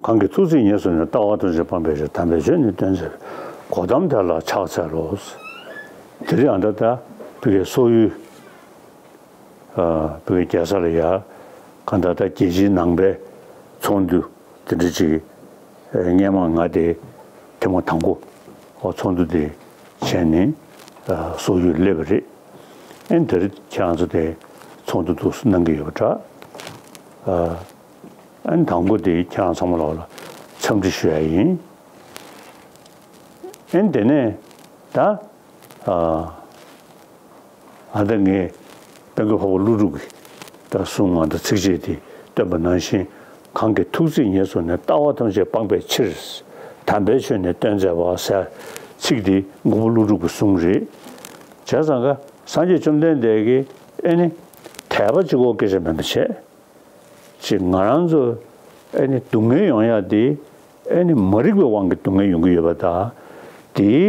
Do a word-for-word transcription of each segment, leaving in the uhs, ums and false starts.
གང་གིས་ཐུགས་བརྩེས་ཉེར་བཟུང་ནས། ལྟ་བ་ཐམས་ཅད་སྤངས་པའི་ཕྱིར། དམ་པའི་ཆོས་ནི་སྟོན་མཛད་པའི། གོ་ཏམ་དེ་ལ་ཕྱག་འཚལ་ལོ། དེ་རིང་ཨ་ད་ད་བོད་ཀྱི་སོག་ཡུལ། བོད་ཀྱི་རྒྱལ་ས་ལ་ཡ་གང་ལྟར་ད་རྒྱལ་སྤྱིའི་ནང་པའི་ཚོགས་འདུ་དེ་འདྲ་ཅིག་སྔས་མ་ང་དེ་ཐེངས་མ་དང་པོ་ཨོ་ཚོགས་འདུ་དེ་བྱས་ནས་སོག་ཡུལ་སླེབས་པ་རེད། ཨན་དེ་རིང་ཁྱེད་རང་ཚོ་དེ་ཚོགས་འདུ་འདུག་གནང་གི་ཡོད་པ་འདྲ། ཨན་དང་པོ་དེ་ཁྱེད་རང་ཚང་མ་ལོག་ལ་འཚམས་འདྲི་ཞུ་ཡ་ཡིན། ཨན་དེ་ནས་ད། ཨ་ད་ངས་དཔལ་མགོན་འཕགས་པ་ཀླུ་སྒྲུབ་ཀྱི་ད་གསུང་ང་ད་ཚིགས་བཅད་དེ་བཏོན་པ་ནང་བཞིན། གང་གིས་ཐུགས་བརྩེས་ཉེར་བཟུང་ནས། ལྟ་བ་ཐམས་ཅད་སྤངས་པའི་ཕྱིར། དམ་པའི་ཆོས་ནི་སྟོན་མཛད་པ་ཟེར་ཚིག་དེ་མགོན་པོ་ཀླུ་སྒྲུབ་ཀྱི་གསུང་རེད། བྱས་ཙང་ཀ་སངས་རྒྱས་བཅོམ་ལྡན་འདས་ཀྱིས་ཨེ་ནི་དད་པ་གཅིག་པོ་སྐད་ཆ་མིན་པ་བྱས། ཅིག་ང་རང་ཚོ་ཨེ་ནི་སྡུག་བསྔལ་ཡོང་ཡ་དེ་ཨེ་ནི་མ་རིག་པའི་དབང་གིས་སྡུག་བསྔལ་ཡོང་གི་ཡོད་པ་དང་། དེའི་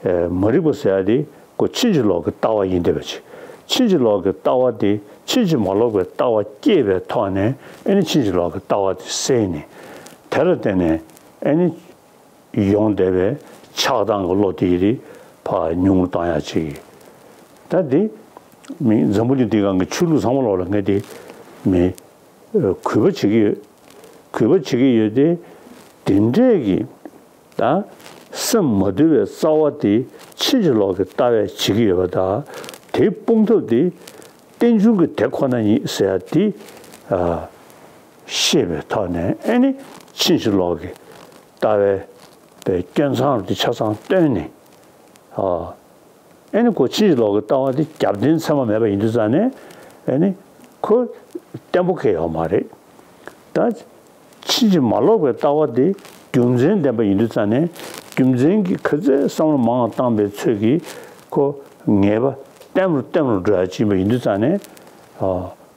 ཨེ་མ་རིག་པ་ཟེར་ཡ་དེ་ཁོ་ཕྱིན་ཅི་ལོག་གི་ལྟ་བ་ཡིན་བསྡད་པ་ཅིག་ཕྱིན་ཅི་ལོག་གི་ལྟ་བ་དེ་ཕྱིན་ཅི་མ་ལོག་པའི་ལྟ་བ་སྐྱེས་པའི་ཐོག་ནས་ཨེ་ནི་ཕྱིན་ཅི་ལོག་གི་ལྟ་བ་དེ་སེལ་ནས་དེ་ལ་བརྟེན་ནས་ཨེ་ནི་ཡོང་བསྡད་པའི་ཆགས་སྡང་གི་བློ་དེ་ཡི་རིགས་ཕར་ཉུང་རུ་བཏང་ཡ་ཅིག་ད་དེ་མི་འཛམ་བུ་གླིང་འདི་སྒང་གི་ཆོས་ལུགས་ཚང་མ་ལོག་ལ་ངས་དེ་མི་གུས་པ་བྱེད་ཀྱི་ཡོད། གུས་པ་བྱེད་ཀྱི་ཡོད་དེ། དེ་འདྲས་ཀྱི་ད་སེམས་མ་དུལ་བའི་རྩ་བ་དེ་ཕྱིན་ཅི་ལོག་གི་ལྟ་བས་བྱེད་ཀྱི་ཡོད་པ་དང་། དེའི་སྤོང་ཐབས་དེ་རྟེན་འབྱུང་གི་དེ་ཁོ་ན་ཉིད་ཟེར་ཡ་དེ་ཤེས་པའི་ཐོག་ནས་ཨེ་ནི་ཕྱིན་ཅི་ལོག་གི་ལྟ་བའི་པའི་སྐྱོན་མཚང་རུ་དེ་ཆ་ཚང་བཏོན་ནས། ཨ་ཨེ་ནི་ཁོ་ཕྱིན་ཅི་ལོག་གི་ལྟ་བ་དེ་རྒྱབ་རྟེན་ཚད་མ་མེད་པ་ཡིན་དུས་ཙང་ནས་ཨེ་ནི་ཁོ་བརྟན་པོ་གང་ཡང་ཡོད་མ་རེད། ད་ཕྱིན་ཅི་མ་ལོག་པའི་ལྟ་བ་དེ་རྒྱུ་མཚན་ལྡན་པ་ཡིན་དུས་ཙང་ནས་རྒྱུ་མཚན་གྱིས་ག་ཚད་བསམ་བློ་མང་བ་བཏང་པའི་ཚོད་ཀྱིས་ཁོ་ངེས་པ་བརྟན་རུ་བརྟན་རུ་འགྲོ་ཡ་ཅིག་ཡིན་པ་ཡིན་དུས་ཙང་ནས། ཨ་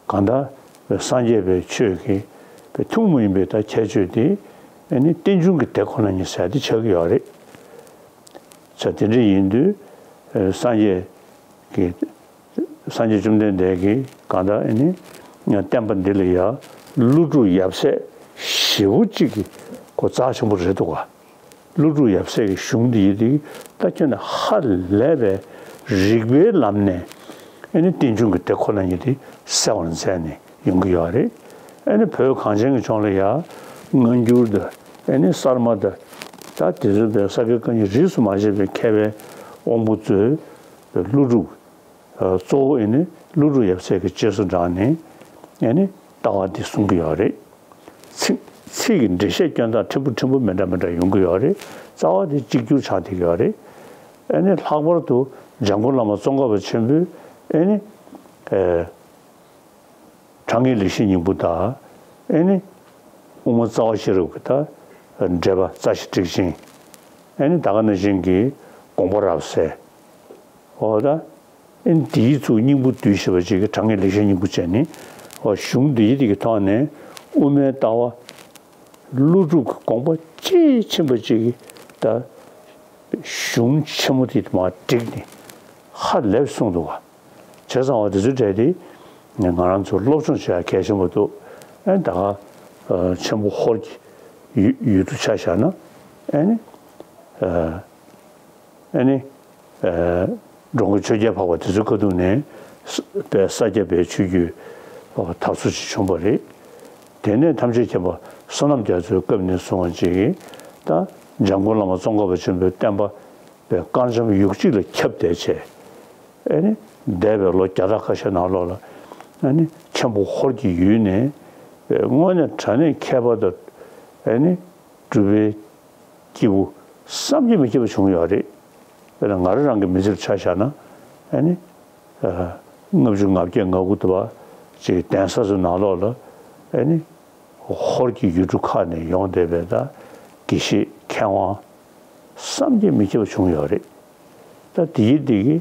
གང་ལྟར་སངས་རྒྱས་པའི་ཆོས་ཀྱི་པའི་ཐུན་མོང་མ་ཡིན་པའི་ད་ཁྱད་ཆོས་དེ་ཨེ་ནི་རྟེན་འབྱུང་གི་དེ་ཁོ་ན་ཉིད་ཟེར་ཡ་དེ་ཆགས་ཀྱི་ཡོད་རེད། ས་དེ་འདྲ་ཡིན་དུས་སངས་རྒྱས་ཀྱི་སངས་རྒྱས་བཅོམ་ལྡན་འདས་ཀྱིས་གང་ལྟར་ཨེ་ནི་བསྟན་པ་འདི་ལ་ཡ་ཀླུ་སྒྲུབ་ཡབ་སྲས་ཞེ་པོ་གཅིག་གི་ཁོ་རྩ་ཆེན་པོ་རེད་འདུག་ག་ཀླུ་སྒྲུབ་ཡབ་སྲས་ཀྱི་གཞུང་འདི་ཡི་དེ་ད་ཁྱོན་ནས་ཧ་ལས་པའི་རིགས་པའི་ལམ་ནས་ཨེ་ནི་རྟེན་འབྱུང་གི་དེ་ཁོ་ན་ཉིད་དེ་གསལ་བར་མཛད་ནས་ཡོང་གི་ཡོད་རེད། ཨེ་ནི་བོད་གངས་ཅན་གྱི་ལྗོངས་ལ་ཡ་སྔ་འགྱུར་དང་ཨེ་ནི་གསར་མ་དང་ད་དེ་ཚོ་པའི་ས་དགེ་བཀའ་རྙིང་རིས་སུ་མ་ཆད་པའི་མཁས་པའི་དབང་པོ་ཚོས་ཀླུ་སྒྲུབ་གཙོ་བོ་ཨེ་ནི་ཀླུ་སྒྲུབ་ཡབ་སྲས་ཀྱི་རྗེས་སུ་འབྲངས་ནས་ཨེ་ནི་ལྟ་བ་འདི་གསུང་གི་ཡོད་རེད། ཚིག་ཚིག་གི་འགྲེལ་བཤད་སྐྱོན་སྟངས་ཕྲན་བུ་ཕྲན་བུ་མི་འདྲ་མི་འདྲ་ཡོང་གི་ཡོད་རེད། རྩ་བ་དེ་གཅིག་གྱུར་ཆགས་བསྡད་ཀྱི་ཡོད་རེད། ཨེ་ནི་ལྷག་པར་དུ་འཇམ་མགོན་བླ་མ་ཙོང་ཁ་པ་ཆེན་པོས་ཨེ་ནི་ཨེ་དྲང་ངེས་ལེགས་བཤད་སྙིང་པོ་དང་ཨེ་ནི་དབུ་མ་རྩ་བ་ཤེས་རབ་ཀྱི་ད་འགྲེལ་པ་རྩ་ཤེ་ཊཱིཀ་ཆེན། ཨེ་ནི་ད་ག་ནང་བཞིན་གྱི་དགོངས་པ་རབ་གསལ། འོ་ད། ཨེ་འདིའི་ཚུལ་སྙིང་པོ་བསྡུས་ཞེས་པ་ཅིག་གི་དྲང་ངེས་ལེགས་བཤད་སྙིང་པོ་བྱས་ནས། འོ་གཞུང་འདིའི་དེ་གི་ཐོག་ནས་དབུ་མའི་ལྟ་བ་ཀླུ་སྒྲུབ་ཀྱི་དགོངས་པ་དཔྱིས་ཕྱིན་པ་ཅིག་གི་ད་གཞུང་ཆེན་མོ་དེ་མར་བསྒྲིགས་ནས་ཧ་ལས་གསུངས་འདུག་ག་བྱས་ཙང་བ་དེ་ཚོའི་གྲས་དེ་ང་རང་ཚོ་སློབ་སྦྱོང་བྱེད་ཡ་གལ་ཆེན་པོ་འདུག་ཨེ་ད་ག་ཆེན་པོ་ཧོར་གྱི་ཡུལ་ཡུལ་དུ་ཆ་བཞག་ན་ཨེ་ནི། ཨ་ནི། ཨ་འགྲོ་མགོན་ཆོས་རྒྱལ་འཕགས་པ་དེ་ཚོའི་སྐབས་དུས་ནས་ས་པའི་ས་སྐྱ་པའི་ཆོས་བརྒྱུད་འཐབ་རྩོད་ཅིག་བྱུང་བ་རེད། དེ་ནས་ཐམས་ཅད་མཁྱེན་པ་བསོད་ནམས་རྒྱ་མཚོའི་སྐབས་ནས་བཟུང་བ་ཅིག་གིས་ད་འཇམ་མགོན་བླ་མ་ཙོང་ཁ་པ་ཆེན་པོའི་བསྟན་པ་པའི་དཀར་འཇམ་ཡུག་གཅིག་ལ་ཁྱབ་བསྡད་བྱས། ཨ་ནི་འདས་པའི་ལོ་བརྒྱ་ཕྲག་ཁ་ཤས་ནང་ལོགས་ལ་ཨ་ནི་ཆེན་པོ་ཧོར་གྱི་ཡུལ་ནས་དངོས་གནས་དྲང་གནས་མཁས་པ་དང་ཨ་ནི་སྤྲུལ་པའི་སྐྱེས་བུ་བསམ་གྱིས་མི་ཁྱབ་པ་བྱུང་ཡོད་རེད། དཔེར་ན་ང་རང་རང་གི་མི་ཚེར་ཆ་བཞག་ན་ཨ་ནི་ལྔ་བཅུ་ང་བརྒྱད་ང་དགུ་དུ་བ་ཅིག་གདན་ས་ཚོའི་ནང་ལོགས་ལ་ཨ་ནི་ཧོར་གྱི་ཡུལ་གྲུ་ཁག་ནས་ཡོང་བསྡད་པའི་ད་དགེ་བཤེས་མཁས་དབང་བསམ་གྱིས་མི་ཁྱབ་པ་བྱུང་ཡོད་རེད། ད་དེའི་དེ་གི་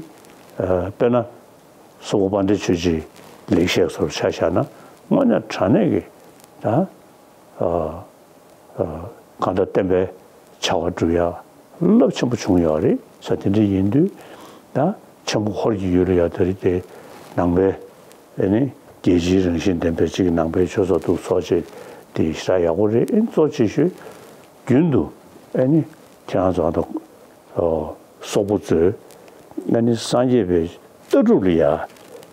དཔེར་ན་སོག་པོ་དཔལ་ལྡན་ཆོས་རྗེའི་ལེགས་བཤད་སོགས་ཆ་བཞག་ན་དངོས་གནས་དྲང་གནས་ཀྱི་ད། གང་ལྟར་བསྟན་པའི་བྱ་བ་སྒྲུབ་ཡ་རླབས་ཆེན་པོ་བྱུང་ཡོད་རེད་ཟེར། དེ་འདྲ་ཡིན་དུས་ད་ཆེན་པོ་ཧོར་གྱི་ཡུལ་ལ་ཡ་དེ་རིང་དེ་ནང་པའི་ཨེ་ནི་རྒྱལ་སྤྱིའི་རང་བཞིན་ལྡན་པའི་གཅིག་གི་ནང་པའི་ཆོས་ཚོགས་འདུ་ཚོགས་བྱས་ དེ་ཞེ་དྲག་ཡག་པོ་རེད། ཨེ་གཙོ་ཆེ་ཤོས་རྒྱུན་དུ་ཨེ་ནི་ཁྱེད་རང་ཚོ་ད་སོག་པོ་ཚོས་ཨེ་ནི་སངས་རྒྱས་པའི་ལྟ་གྲུབ་ལ་ཡ་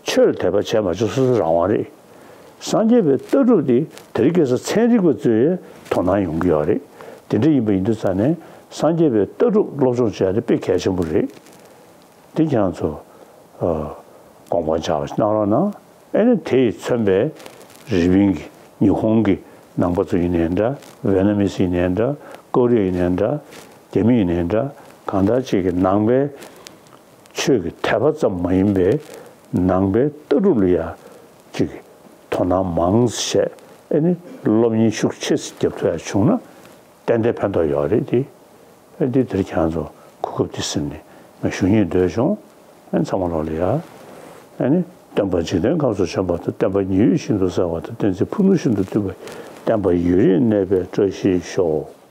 ཆོས་ལ་དད་པ་བྱས་མ་བྱས་སོ་སོའི་རང་དབང་རེད། སངས་རྒྱས་པའི་ལྟ་གྲུབ་དེ་དེ་རིང་ཁ་སང་ཚན་རིག་པ་ཚོས་དོ་སྣང་ཡོང་གི་ཡོད་རེད། དེ་འདྲ་ཡིན་པ་ཡིན་དུས་ཙང་ནས་སངས་རྒྱས་པའི་ལྟ་གྲུབ་སློབ་སྦྱོང་བྱས་ཏེ་དཔེ་གལ་ཆེན་པོ་རེད། དེ་ཁྱེད་རང་ཚོ་ཨ་དགོངས་པ་འཇགས་པ་གནང་རོགས་གནང་། ཨེ་ནི་དེ་ཡིས་མཚོན་པའི་རི་པིན་གྱི་ཉི་ཧོང་གི་ནང་པ་ཚོ་ཡིན་ནའི་འདྲ། ཝེ་ནམ་མི་སི་ཡིན་ནའི་འདྲ། ཀོ་རི་ཡ་ཡིན་ནའི་འདྲ། རྒྱ་མི་ཡིན་ནའི་འདྲ། གང་ལྟར་ཅིག་གི་ནང་པའི་ཆོས་ཀྱི་དད་པ་ཙམ་མ་ཡིན་པའི་ནང་པའི་ལྟ་གྲུབ་ལ་ཡ་ཅིག་དོ་སྣང་མང་ཙམ་བྱས། ཨེ་ནི་སློབ་གཉེར་ཤུགས་ཆེ་ཙམ་རྒྱབ་ཐུབ་ཡ་བྱུང་ན་ཏན་ཏན་ཕན་ཐོགས་ཡོད་རེད་དེ། ཨེ་འདི་དེར་ཁྱེད་རང་ཚོ་གོ་སྐབས་འདི་ཟིན་ནས་ང་ཞུ་སྙིང་འདོད་བྱུང་། ཨེ་ཚང་མ་ལོག་ལ་ཡ། ཨེ་ནི་སྟོན་པ་འཇིག་རྟེན་ཁམས་སུ་བྱོན་པ་དང་། བསྟན་པ་ཉི་འོད་བཞིན་དུ་གསལ་བ་དང་། བསྟན་འཛིན་ཕུ་ནུ་བཞིན་དུ་བཏུད་པ་ཡི། བསྟན་པ་ཡུན་རིང་གནས་པའི་བཀྲ་ཤིས་ཤོག།